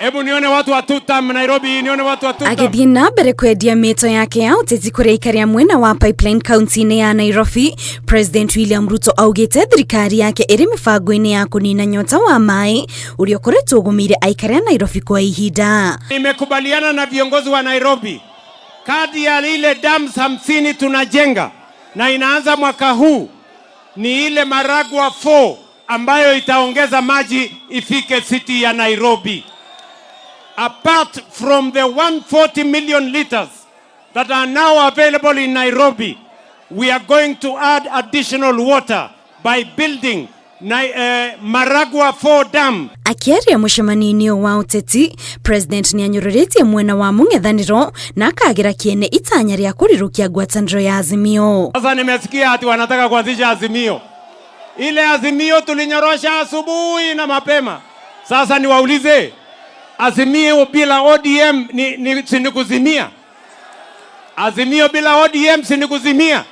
Hebu nione watu wa tutam Nairobi, nione watu wa tutam. Agĩthiĩ na mbere kwendia mĩto yake ya ũteti kũrĩ aikari a mwena wa Pipeline kaunti-inĩ ya Nairobi, President William Ruto augĩte thirikari yake ĩrĩ mĩbango-inĩ ya kũnina nyota wa maĩ ũrĩa ũkoretwo ũgũmĩire aikari a Nairobi kwa ihinda. Nimekubaliana na viongozi wa Nairobi, kadi ya ile dams 50 tunajenga na inaanza mwaka huu ni ile Maragua 4 ambayo itaongeza maji ifike city ya Nairobi. Apart from the 140 million liters that are now available in Nairobi, we are going to add additional water by building Maragua 4 dam. Akĩaria mũcemanio-inĩ ũyũ wa ũteti, President nĩanyũrũrĩtie mwena wa mũng'ethanĩro na akagĩra kĩene itanya rĩa kũrirũkia ngwatanĩro ya Azimio. Sasa nimesikia ati wanataka kuanzisha Azimio. Ile Azimio tulinyorosha asubuhi na mapema. Sasa niwaulize, Azimio bila ODM ni si ni kuzimia? Azimio bila ODM si ni kuzimia?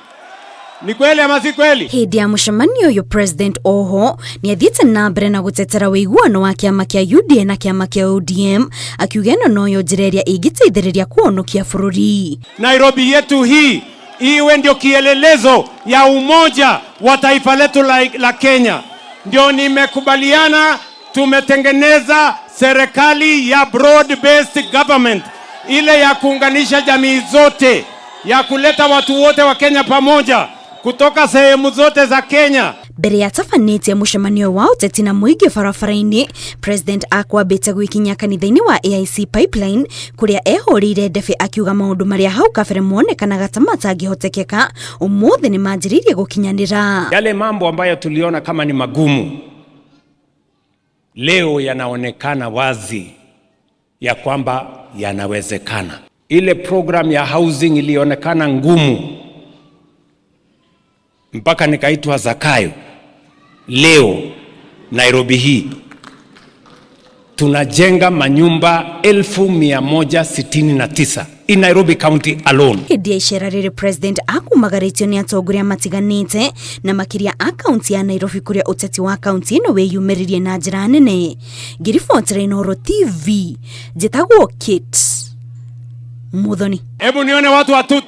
Ni kweli ama si kweli? Hĩndĩ ya mũcemanio ũyũ, President oho nĩathiĩte na mbere na gũtetera ũiguano wa kĩama kĩa UDA na kĩama kĩa ODM, akiuga ĩno noyo njĩra ĩrĩa ĩngĩteithĩrĩria kũhonokia bũrũri. Nairobi yetu hii iwe ndio kielelezo ya umoja wa taifa letu la Kenya. Ndio nimekubaliana, tumetengeneza serikali ya broad based government, ile ya kuunganisha jamii zote, ya kuleta watu wote wa Kenya pamoja kutoka sehemu zote za Kenya. Mbere ya tabanĩtie mũcemanio wa ũteti na mũingĩ barabara-inĩ, President akwambĩte gwĩkinyia kanitha-inĩ wa AIC Pipeline kũrĩa ehũrĩire ndebe akiuga maũndũ marĩa hau kabere monekanaga ta matangĩhotekeka ũmũthĩ nĩ manjĩrĩirie gũkinyanĩra. Yale mambo ambayo tuliona kama ni magumu leo yanaonekana wazi ya kwamba yanawezekana. Ile program ya housing ilionekana ngumu mpaka nikaitwa Zakayo. Leo Nairobi hii tunajenga manyumba 169,000 in Nairobi County alone. Hĩndĩ ya icera rĩrĩ, President akumagarĩtio nĩ atongoria matiganĩte na makĩria a kaunti ya Nairobi kũrĩa ũteti wa kaunti ĩno wĩyumĩririe na njĩra nene. Ngĩribotera Inooro TV, njĩtagwo Kate Muthoni. Hebu nione watu wa